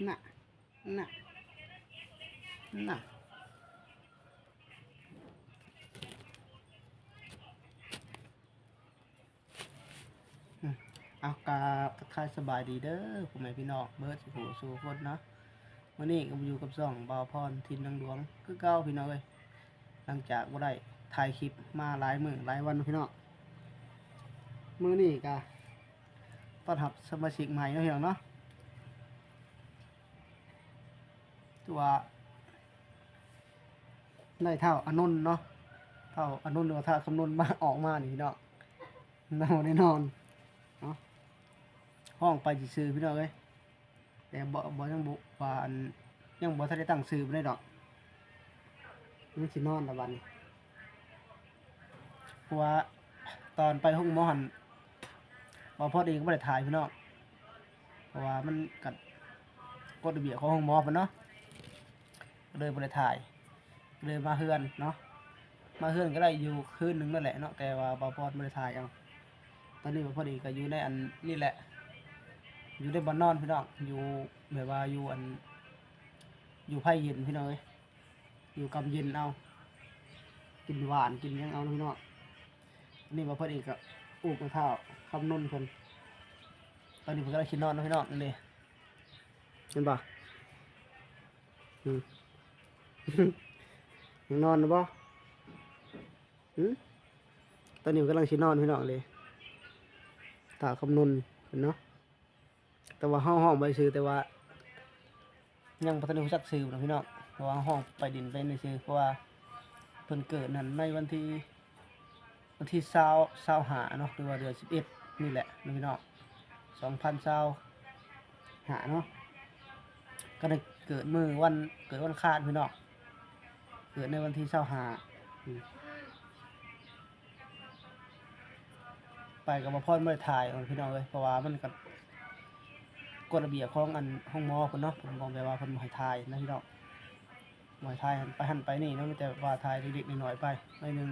ນະ ນະ ນະ ອືມ ເອົາ ກາບທັກທາຍສະບາຍດີເດີ ພໍ່ແມ່ພີ່ນ້ອງເບິດສູ່ຜູ້ສູ່ຄົນເນາະ. ມື້ນີ້ກໍຢູ່ກັບຊ່ອງບ່າວພອນຖິ່ນນາງຫຼວງຄືເກົ່າ ພີ່ນ້ອງເອີຍ. ຫຼັງຈາກບໍ່ໄດ້ຖ່າຍຄລິບມາຫຼາຍມື້ຫຼາຍວັນເນາະ ພີ່ນ້ອງ, ມື້ນີ້ກະຕ້ອນຮັບສະມາຊິກໃໝ່ເນາະ ພີ່ນ້ອງເນາະ. ຖືວ່າ ໄດ້ທ້າວອານົນເນາະ, ທ້າວອານົນ ຫຼືວ່າທ້າວຄຳນົນມາ ອອກມານີ້ພີ່ນ້ອງ ເຮົາໄດ້ນອນເນາະ. ຮ້ອງໄປຊື່ໆ ພີ່ນ້ອງເອີຍ, ແຕ່ບໍ່ ບໍ່ ຍັງບໍ່ວ່າ ອັນ ຍັງບໍ່ທັນໄດ້ຕັ້ງຊື່ປານໃດດອກ, ຍັງຊິນອນລະບັດນີ້. ເພາະວ່າຕອນໄປໂຮງໝໍຫັ້ນ ບ່າວພອນເອງກໍບໍ່ໄດ້ຖ່າຍພີ່ນ້ອງ, ເພາະວ່າມັນກະກົດລະບຽບຂອງໂຮງໝໍເພິ່ນເນາະ, ກໍເລີຍບໍ່ໄດ້ຖ່າຍ, ກໍເລີຍມາເຮືອນເນາະ. ມາເຮືອນກໍໄດ້ຢູ່ຄືນໜຶ່ງນັ້ນແຫຼະເນາະ, ແຕ່ວ່າບ່າວພອນບໍ່ໄດ້ຖ່າຍເອົາ. ຕອນນີ້ບ່າວພອນເອງກໍຢູ່ໃນອັນນີ້ແຫຼະ, ຢູ່ໃນບ່ອນນອນພີ່ນ້ອງ, ຢູ່ແບບວ່າຢູ່ອັນ ຢູ່ໃຜເຢັນພີ່ນ້ອງເອີຍ. ຢູ່ກຳເຢັນເອົາ, ກິນຫວານກິນຫຍັງເອົາເນາະພີ່ນ້ອງ. ອັນນີ້ບ່າວພອນເອງກໍອຸ້ມເອົາທ້າວຄຳນົນເພິ່ນ, ຕອນນີ້ເພິ່ນກຳລັງຊິນອນເນາະພີ່ນ້ອງ. ນີ້ ເຫັນບໍ່? ອືມ ຍັງນອນຢູ່ບໍ່? ຫື? ຕອນນີ້ເພິ່ນກຳລັງຊິນອນພີ່ນ້ອງເດ້, ທ້າວຄຳນົນເພິ່ນເນາະ. ແຕ່ວ່າເຮົາຮ້ອງໄປຊື່ ແຕ່ວ່າຍັງບໍ່ທັນໄດ້ຮູ້ຈັກຊື່ເນາະພີ່ນ້ອງ, ເພາະວ່າເຮົາຮ້ອງໄປຫຼິ້ນໄປນີ້ຊື່. ເພາະວ່າເພິ່ນເກີດນັ້ນໃນວັນທີ ວັນທີຊາວ ຊາວຫ້າເນາະ, ຫຼືວ່າເດືອນສິບເອັດນີ້ແຫຼະເນາະພີ່ນ້ອງ, ສອງພັນຊາວຫ້າເນາະ. ກໍໄດ້ເກີດມື້ວັນ ເກີດວັນຄານພີ່ນ້ອງ, ເກີດໃນວັນທີຊາວຫ້າ. ອືມ ໄປກັບບ່າວພອນບໍ່ໄດ້ຖ່າຍພີ່ນ້ອງເອີຍ, ເພາະວ່າມັນກໍກົດລະບຽບຂອງອັນໂຮງໝໍເພິ່ນເນາະ, ເພິ່ນບອກແບບວ່າເພິ່ນບໍ່ໃຫ້ຖ່າຍນະພີ່ນ້ອງ, ບໍ່ໃຫ້ຖ່າຍຫັ້ນໄປຫັ້ນໄປນີ້ເນາະ, ມີແຕ່ວ່າຖ່າຍເລັກໆນ້ອຍໆໄປໜ້ອຍໜຶ່ງ.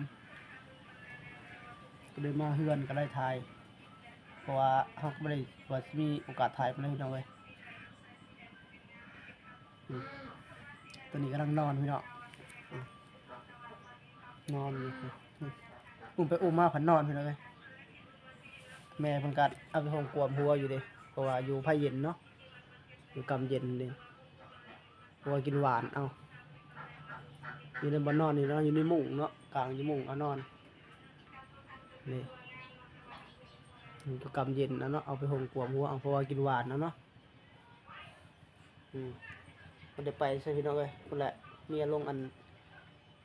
ກໍເລີຍມາເຮືອນກໍໄດ້ຖ່າຍ, ເພາະວ່າເຮົາກໍບໍ່ໄດ້ວ່າຊິມີໂອກາດຖ່າຍປານໃດພີ່ນ້ອງເອີຍ. ອືມ ຕອນນີ້ກຳລັງນອນພີ່ນ້ອງ, ອືມ ນອນຢູ່. ອຸ້ມໄປອຸ້ມມາພັດນອນພີ່ນ້ອງເອີຍ. ແມ່ເພິ່ນກໍເອົາໄປໂຮງກວມຫົວຢູ່ເດ້, ເພາະວ່າຢູ່ໃຜເຢັນເນາະ, ຢູ່ກຳເຢັນເດ້, ເພາະວ່າກິນຫວານເອົາ. ຢູ່ໃນບ່ອນນອນນີ້ເນາະ, ຢູ່ໃນມຸ້ງເນາະ, ກາງຢູ່ມຸ້ງເອົານອນ. ນີ້ ຢູ່ກຳເຢັນເອົາເນາະ, ເອົາໄປໂຮງກວມຫົວເອົາ, ເພາະວ່າກິນຫວານເອົາເນາະ. ອືມ ບໍ່ໄດ້ໄປໃສພີ່ນ້ອງເອີຍ. ພຸ້ນແຫຼະ ເມຍລົງອັນ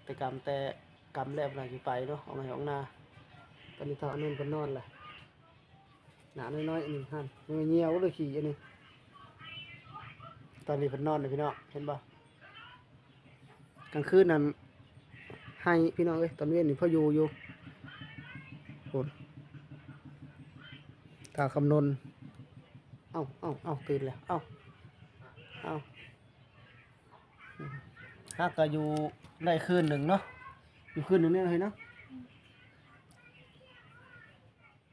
ໄປກຳ ແຕ່ກຳແລ້ວພຸ້ນນະ ຊິໄປເນາະ, ອອກໄຮ່ອອກນາ. ຕອນນີ້ທ້າວອານົນເພິ່ນນອນລະ, ໜ້ານ້ອຍໆ ອັນນີ້ຫັ້ນ ຍັງຍ່ຽວເລີຍຂີ້ອັນນີ້. ຕອນນີ້ເພິ່ນນອນນະພີ່ນ້ອງ ເຫັນບໍ່? ກາງຄືນນັ້ນໄຫ້ພີ່ນ້ອງເອີຍ, ຕອນເວັນນີ້ພໍຢູ່ຢູ່. ພຸ້ນ ທ້າວຄຳນົນ. ເອົ້າ ເອົ້າ ເອົ້າ ຕື່ນແລ້ວ ເອົ້າ ເອົ້າ. ຫາກະຢູ່ໄດ້ຄືນໜຶ່ງເນາະ, ຢູ່ຄືນໜຶ່ງນີ້ເນາະ ເຮີຍເນາະ.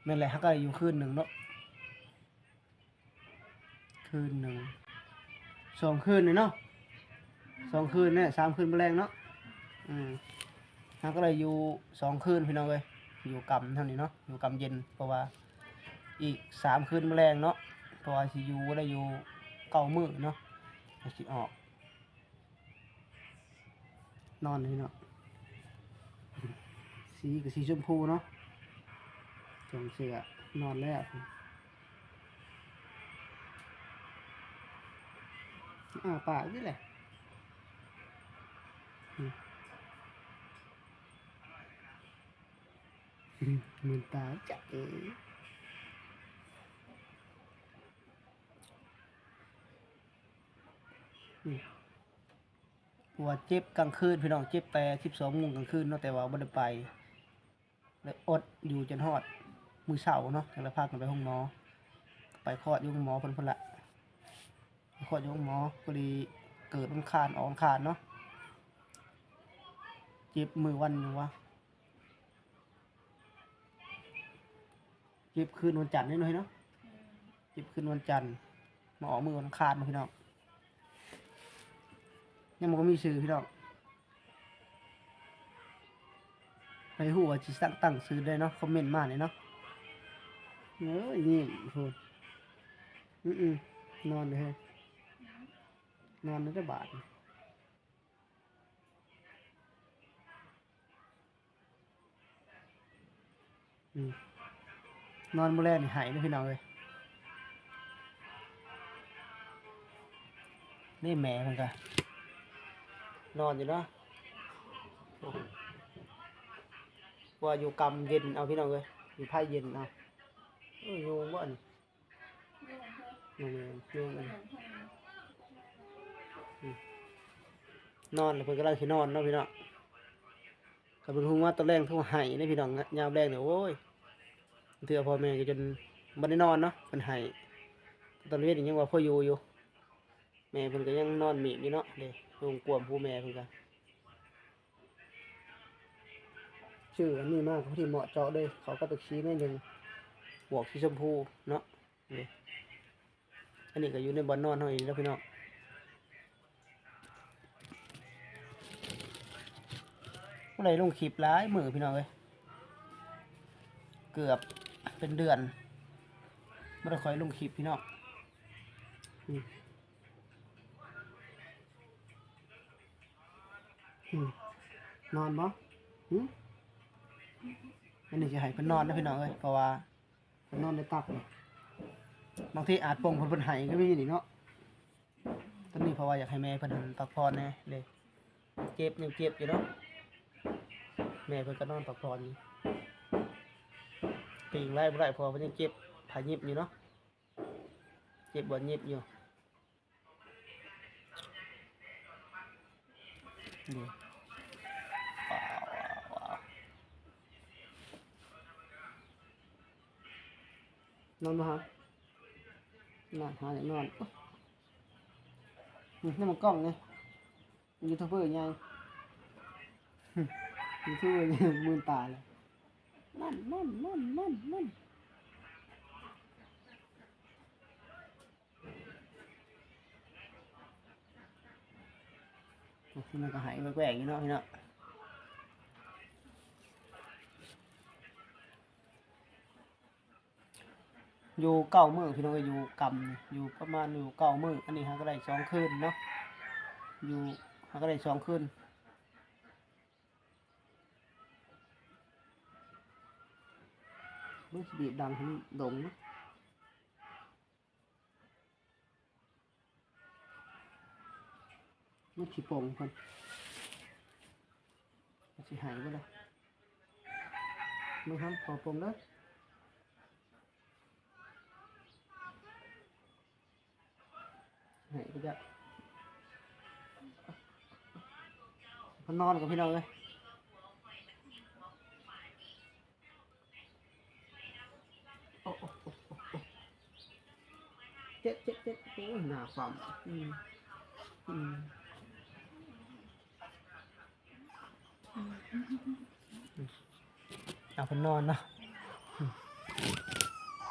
ແມ່ນແຫຼະ ຫາກະໄດ້ຢູ່ຄືນໜຶ່ງເນາະ, ຄືນໜຶ່ງ ສອງຄືນນີ້ເນາະ, ສອງຄືນນີ້ ສາມຄືນມື້ແລງເນາະ. ອືມ ເຮົາກໍໄດ້ຢູ່ສອງຄືນພີ່ນ້ອງເອີຍ, ຢູ່ກຳເທົ່ານີ້ເນາະ, ຢູ່ກຳເຢັນ ເພາະວ່າອີກສາມຄືນມື້ແລງເນາະ, ເພາະວ່າຊິຢູ່ ໄດ້ຢູ່ເກົ້າມື້ເນາະ, ກໍຊິອອກ ນອນນີ້ເນາະ. ສີກໍສີຊົມພູເນາະ, ສວມເສື້ອ ນອນແລ້ວ. ອ້າປາກຢູ່ແຫຼະ. ອືມ ມືນຕາຈັກເອີຍ. ອືມ ເພາະວ່າເຈັບກາງຄືນພີ່ນ້ອງ, ເຈັບແຕ່ສິບສອງໂມງກາງຄືນເນາະ, ແຕ່ວ່າບໍ່ໄດ້ໄປ ແລະ ອົດຢູ່ຈົນຮອດມື້ເຊົ້າເນາະ, ຈັ່ງໄດ້ພາກັນໄປໂຮງໝໍ. ໄປຄອດຢູ່ໂຮງໝໍເພິ່ນພຸ້ນລະ, ໄປຄອດຢູ່ໂຮງໝໍ. ພໍດີເກີດວັນຄານ ອອກວັນຄານເນາະ, ເຈັບມື້ວັນຫຍັງວະ? ເຈັບຄືນວັນຈັນນີ້ເນາະ ເນາະ. ອືມ ເຈັບຄືນວັນຈັນ ມາອອກມື້ວັນອັງຄານເນາະ ພີ່ນ້ອງ. ຍັງບໍ່ມີຊື່ພີ່ນ້ອງ. ໃຜຮູ້ວ່າຊິຕັ້ງ ຕັ້ງຊື່ໃດເນາະ ຄອມເມັນມາແດ່ເນາະ. ເອີຍ ຍິ້ມພຸ້ນ. ອືໆ ນອນເດີເຮີ້ຍ ນອນເດີບາດນີ້. ອືມ ນອນມື້ແລງນີ້ໄຫ້ເດີພີ່ນ້ອງເອີຍ. ນີ້ແມ່ເພິ່ນກະນອນຢູ່ເນາະ. ວ່າຢູ່ກຳເຢັນເອົາພີ່ນ້ອງເອີຍ ຢູ່ພາຍເຢັນເອົາ. ເອີ ຍຸງບໍ່ອັນນີ້? ແມ່ນໆ ຍຸງອັນນີ້. ອືມ ນອນແລ້ວ ເພິ່ນກຳລັງຊິນອນເນາະພີ່ນ້ອງ. ຄັນເພິ່ນຮູ້ມາຕອນແລງ ຄືໄຫ້ເດ້ພີ່ນ້ອງ. ຍາມແລງນີ້ ໂອ້ຍ ເທື່ອພໍ່ແມ່ກໍຈົນບໍ່ໄດ້ນອນເນາະ ເພິ່ນໄຫ້. ຕອນເວັນນີ້ຍັງວ່າພໍຢູ່ຢູ່ ແມ່ເພິ່ນກໍຍັງນອນເມກຢູ່ເນາະ. ເດ້ ລົງກວມຜູ້ແມ່ເພິ່ນກໍ ຊື້ອັນນີ້ມາ ກໍພໍດີເໝາະເຈາະເລີຍ ເຂົ້າກັບບັກຊີໜ້ອຍໜຶ່ງ ໝວກສີຊົມພູເນາະ. ນີ້ ອັນນີ້ກໍຢູ່ໃນບ່ອນນອນເຮົານີ້ແຫຼະພີ່ນ້ອງ. ບໍ່ໄດ້ລົງຄລິບຫຼາຍມື້ພີ່ນ້ອງເອີຍ ເກືອບເປັນເດືອນ ບໍ່ໄດ້ຄ່ອຍລົງຄລິບພີ່ນ້ອງ. ອືມ ອືມ ນອນບໍ່? ຫື? ອັນນີ້ຊິໃຫ້ເພິ່ນນອນເນາະພີ່ນ້ອງເອີຍ ເພາະວ່າ ເພິ່ນນອນໃນຕັກນີ້ ບາງທີອາດປົງເພິ່ນ ເພິ່ນໄຫ້ກໍມີນີ້ເນາະ. ຕອນນີ້ເພາະວ່າຢາກໃຫ້ແມ່ເພິ່ນພັກຜ່ອນແດ່ເດ້ ເຈັບ ຍັງເຈັບຢູ່ເນາະ. ແມ່ເພິ່ນກໍນອນພັກຜ່ອນຢູ່ ປີງໄລ່ບໍ່ໄດ້ ເພາະວ່າເພິ່ນຍັງເຈັບຜາຍິບຢູ່ເນາະ ເຈັບບ່ອນຍິບຢູ່. ນີ້ ວ້າວ ວ້າວ ວ້າວ ນອນບໍ່ຫາ? ນອນ ຫາຢາກນອນ. ໂອ້ຍ ນີ້ ນີ້ມັນກ້ອງນີ້ ຢູທູບເບີໃຫຍ່ ຢູທູບເບີໃຫຍ່ ມື່ນຕາແລ້ວ. ນັ້ນ ນັ້ນ ນັ້ນ ນັ້ນ ນັ້ນ. ໂອ້ ມັນກໍໄຫ້ແກວ່ງໆຢູ່ເນາະພີ່ນ້ອງ. ຢູ່ເກົ້າມື້ພີ່ນ້ອງເອີຍ ຢູ່ກຳ ຢູ່ປະມານຢູ່ເກົ້າມື້. ອັນນີ້ຫາກໍໄດ້ສອງຄືນເນາະ ຢູ່ ຫາກໍໄດ້ສອງຄືນ. ເບິ່ງຊິບີບດັງໃຫ້ມັນດົງເນາະ. ມັນຊິປ່ອງເພິ່ນ ມັນຊິໄຫ້ບໍ່ລະ? ເບິ່ງຫັ້ນ ຂໍປ່ອງເດີ້. ໃຫ້ກໍຈະ ເພິ່ນນອນກ່ອນພີ່ນ້ອງເອີຍ. ໂອ້ ໂອ້ ເຈັບ ເຈັບ ເຈັບ ໂອ້ຍ ໜ້າຄວ່ຳ. ອືມ ອືມ ເອົາເພິ່ນນອນເນາະ. ອືມ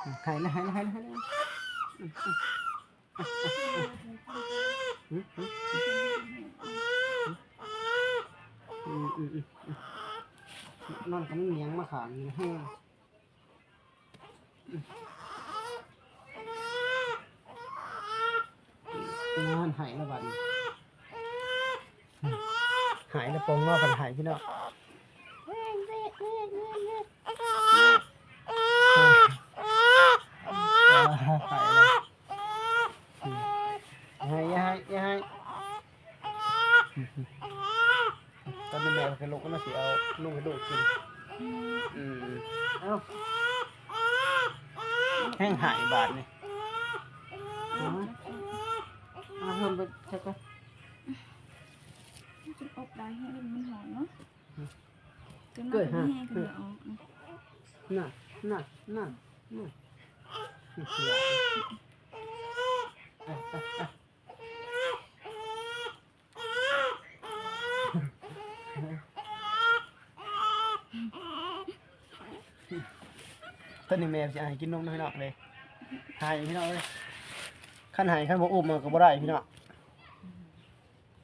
ອືມ ໄຫ້ລະ ໄຫ້ລະ ໄຫ້ລະ ໄຫ້ລະ. ອືມ ອືມ ອືມ ອືມ ອືມ ອືມ ອືມ ອືມ ນອນກໍມີຫຍັງມາຂ້າງນີ້. ນອນໄຫ້ລະບັດນີ້ ໄຫ້ລະປົງເນາະ ຄັນໄຫ້ພີ່ນ້ອງ. ໄຫ້ລະ ອືມ ຢ່າໄຫ້ ຢ່າໄຫ້ ຢ່າໄຫ້. ຕອນນີ້ແມ່ເພິ່ນກໍລຸກແລ້ວເນາະ ຊິເອົານຸ່ງໃຫ້ລູກກິນ. ອືມ ເອົ້າ ແຮງໄຫ້ບາດນີ້. ເອົາ ເອົາເພີ່ມໄປຈັກກ່ອນ ມັນຈົນອົບໄດ້ ໃຫ້ມັນຫອມເນາະ. ອືມ ຈົນມັນມີແຮງຂຶ້ນມາອອກ. ນັ້ນ ນັ້ນ ນັ້ນ ນັ້ນ. ຕອນນີ້ແມ່ຊິໃຫ້ກິນນົມເນາະພີ່ນ້ອງເດ້. ໄຫ້ພີ່ນ້ອງເອີຍ ຄັນໄຫ້ ຄັນບໍ່ອຸ້ມມັນກໍບໍ່ໄດ້ພີ່ນ້ອງ.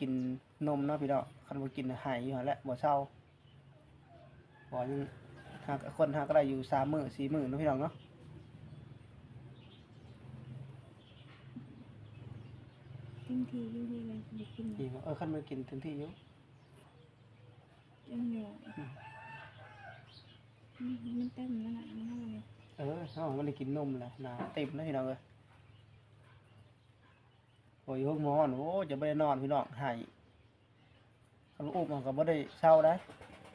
ກິນນົມເນາະພີ່ນ້ອງ, ຄັນບໍ່ກິນໃຫ້ຢູ່ຫັ້ນແຫຼະ ບໍ່ເຊົາ. ເພາະວ່າຍັງ ຫາ ຄົນຫາກໍໄດ້ຢູ່ສາມມື້ສີ່ມື້ເນາະພີ່ນ້ອງເນາະ. ເຕັມທີ່ຢູ່ນີ້ແຫຼະ ບໍ່ກິນ ອີ່ມ ເອີ ຄັນມັນກິນເຕັມທີ່ຢູ່ ຍັງຢູ່ ອືມ ອືມ ມັນເຕັມແລ້ວນະ ມັນເຮົານີ້ ເອີ ເຮົາມັນໄດ້ກິນນົມແລ້ວ ໜ້າເຕັມແລ້ວພີ່ນ້ອງເອີຍ. ໂອ້ຍ ຢູ່ໂຮງໝໍ ໂອ້ ຈະບໍ່ໄດ້ນອນພີ່ນ້ອງ ໄຫ້ ຄັນລູກອຸ້ມເຮົາກໍບໍ່ໄດ້ເຊົາໄດ໋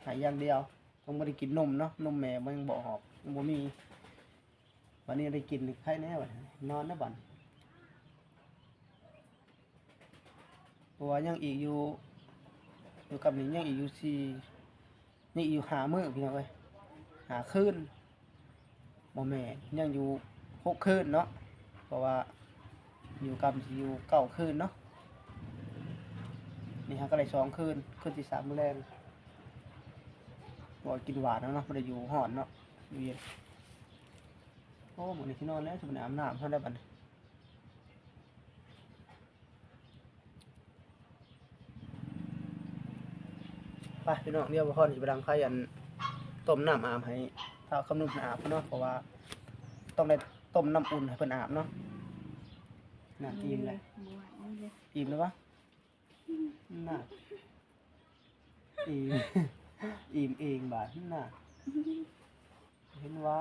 ໃຫ້ຢ່າງດຽວ. ຕ້ອງບໍ່ໄດ້ກິນນົມເນາະ, ນົມແມ່ມັນຍັງບໍ່ອອກ ຍັງບໍ່ມີ. ບັດນີ້ໄດ້ກິນໄຄແດ່ບັດນີ້ ນອນແລ້ວບັດນີ້. ເພາະວ່າຍັງອີກຢູ່ ຢູ່ກັບນີ້ຍັງອີກຢູ່ສີ່ ຍັງອີກຢູ່ຫ້າມື້ພີ່ນ້ອງເອີຍ ຫ້າຄືນ ບໍ່ແມ່ນ ຍັງຢູ່ຫົກຄືນເນາະ. ເພາະວ່າຢູ່ກັບຊິຢູ່ເກົ້າຄືນເນາະ. ນີ້ເຮົາກໍໄດ້ສອງຄືນ ຄືນທີສາມມື້ແລງ ບໍ່ກິນຫວານແລ້ວເນາະ ບໍ່ໄດ້ຢູ່ຮ້ອນເນາະ ຢູ່ເຢັນ. ໂອ້ ມື້ນີ້ຊິນອນແລ້ວ ຊິບໍ່ໄດ້ອາບນ້ຳ ເຮົາໄດ້ບັດນີ້. ໄປພີ່ນ້ອງ ດຽວບ່າວພອນຊິໄປດັງໄຟ ອັນ ຕົ້ມນ້ຳອາບໃຫ້ທ້າວຄຳນຸນອາບເນາະ ເພາະວ່າຕ້ອງໄດ້ຕົ້ມນ້ຳອຸ່ນໃຫ້ເພິ່ນອາບເນາະ. ນັ້ນ ອີ່ມແລ້ວ ບໍ່ໄຫວແລ້ວເດ້ ອີ່ມແລ້ວວະ? ນັ້ນ ອີ່ມ ອີ່ມເອງບາດນັ້ນນະ. ເຫັນວ່າ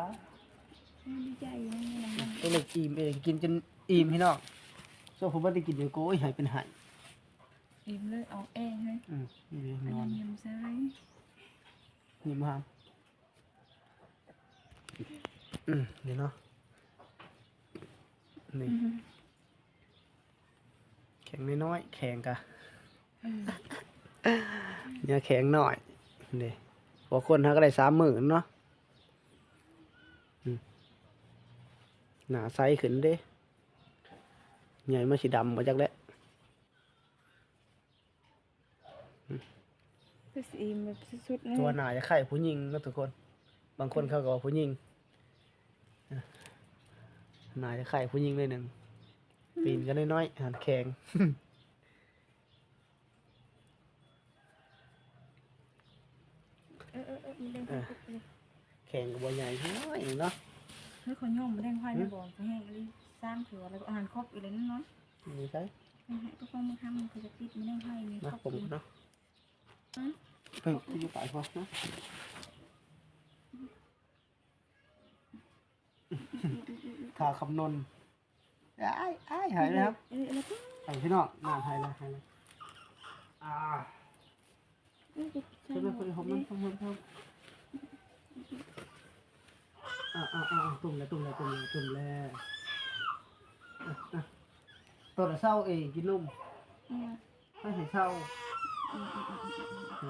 ດີໃຈຢູ່ນຳມັນ ຕົວເລັກອີ່ມເອງ ກິນຈົນອີ່ມພີ່ນ້ອງ. ສ່ວນຜູ້ບໍ່ໄດ້ກິນນີ້ ໂອ້ຍ ໃຫ້ເປັນໄຫ້ ອີ່ມເລີຍ ອອກແອງເລີຍ. ອືມ ນີ້ນອນ ຍິ້ມໃສ່ ຍິ້ມຫາ ອືມ ນີ້ເນາະ ນີ້ ອືມ ແຂ້ງນ້ອຍໆ ແຂ້ງກະ ອືມ ເນື້ອແຂ້ງນ້ອຍເດ້. ພວກຄົນເຮົາກໍໄດ້ສາມມື້ເນາະ. ອືມ ໜ້າໃສຂຶ້ນເດ້ ໃຫຍ່ມາຊິດຳບໍ່ຈັກແຫຼະ. ຄືຊິອີ່ມແບບສຸດໆເລີຍ. ຕົວໜ້າຈະຄ້າຍຜູ້ຍິງເນາະທຸກຄົນ, ບາງຄົນເຂົາກໍວ່າຜູ້ຍິງ. ໜ້າຈະຄ້າຍຜູ້ຍິງໜ້ອຍໜຶ່ງ, ຕີນກໍນ້ອຍໆ ຫັ້ນແຂງ. ເອີໆໆ ມັນແດງ ເອີ ແຂງກໍບໍ່ໃຫຍ່ ນ້ອຍເນາະ. ເຮີ້ຍ ຂ້ອຍຍ້ອມມັນແດງໄຟ ອືມ ແມ່ນບໍ່? ແຫ້ງອີ່ຫຼີ ສາມເທື່ອ ແລ້ວກໍອາຫານຄົບອີ່ຫຼີ ນ້ອຍໆ. ນີ້ໃສ? ໃຫ້ ໃຫ້ປະຄອງມາທຳ ມັນຄືຈະຕິດ ມັນແດງໄຟນີ້ ມາ ຄົບ ຜົມເນາະ. ຮະ? ໄປຢູ່ປາຍພວກເນາະ. ທ່າຄຳນົນ. ອ້າຍ ອ້າຍ ຫາຍແລ້ວ. ເອີ ເອີ ເອີ ໄປພີ່ນ້ອງ ນ້ຳຫາຍແລ້ວ ຫາຍແລ້ວ. ອ່າ ເອີ ເອີ ເອີ ເອີ ອ່າ ອ່າ ອ່າ ຕົ້ມແລ້ວ ຕົ້ມແລ້ວ ຕົ້ມແລ້ວ ຕົ້ມແລ້ວ. ອ່າ ອ່າ ຕອນເຊົ້າເອງກິນນົມ ອືມ ໃຫ້ ໃຫ້ເຊົ້າ. ອືມ ອືມ ອືມ ອືມ ອືມ ອື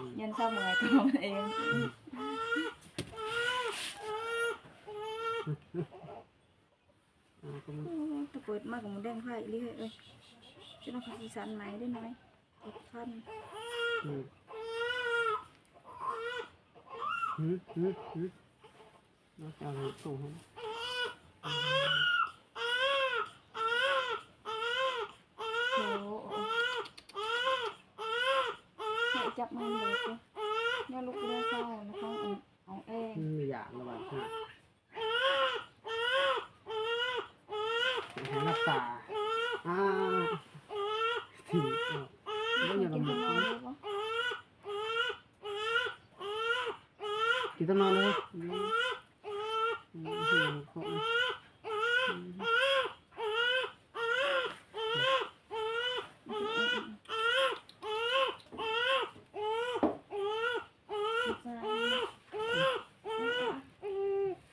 ມ. ຢ້ານເຊົ້າເມື່ອຍຕົວມັນເອງ. ອືມ ອືມ ອືມ ຕະເປີດມາກໍມັນແດງໄຟອີ່ຫຼີເຮີ້ຍ. ຈະມາຂອງອີສານໃໝ່ເດ້ນ້ອຍ ເຈັບຄັນ. ອືມ ຫື ຫື ຫື ເອົາໃຫ້ຕູ້ໃຫ້ ໂອ້ ໃຫ້ຈັບມັນເລີຍ ຢ່າລຸກເລີຍ ເຊົານະ ເຮົາເອົາເອງ. ມັນບໍ່ຢາກລະຫວ່າງ ໃຫ້ຮັກສາ ອາ ຖືກ ເອົາ ບໍ່ຢາກລະໝົດ ກິນຕຳນອນເລີຍ ອືມ ອືມ ອືມ ອືມ.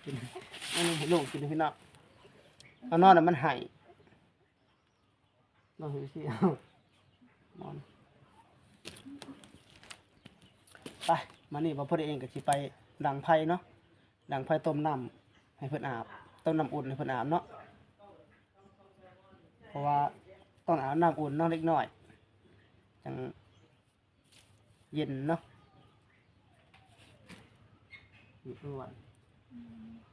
ກິນ ອັນນີ້ໃຫ້ລູກກິນ ພີ່ນ້ອງ ເອົານອນ ແລ້ວມັນໄຫ້ ນອນຢູ່ຊີ້ ເອົາ ນອນ ໄປ ມານີ້ ບ່າວໂພດເອງກໍຊິໄປດັງໄຟເນາະ ດັງໄຟຕົ້ມນ້ຳໃຫ້ເພິ່ນອາບ ຕົ້ມນ້ຳອຸ່ນໃຫ້ເພິ່ນອາບເນາະ ເພາະວ່າຕ້ອງອາບນ້ຳອຸ່ນເນາະ ເດັກນ້ອຍ ຈັ່ງ ເຢັນເນາະ ຢູ່ເຮືອນ ອືມ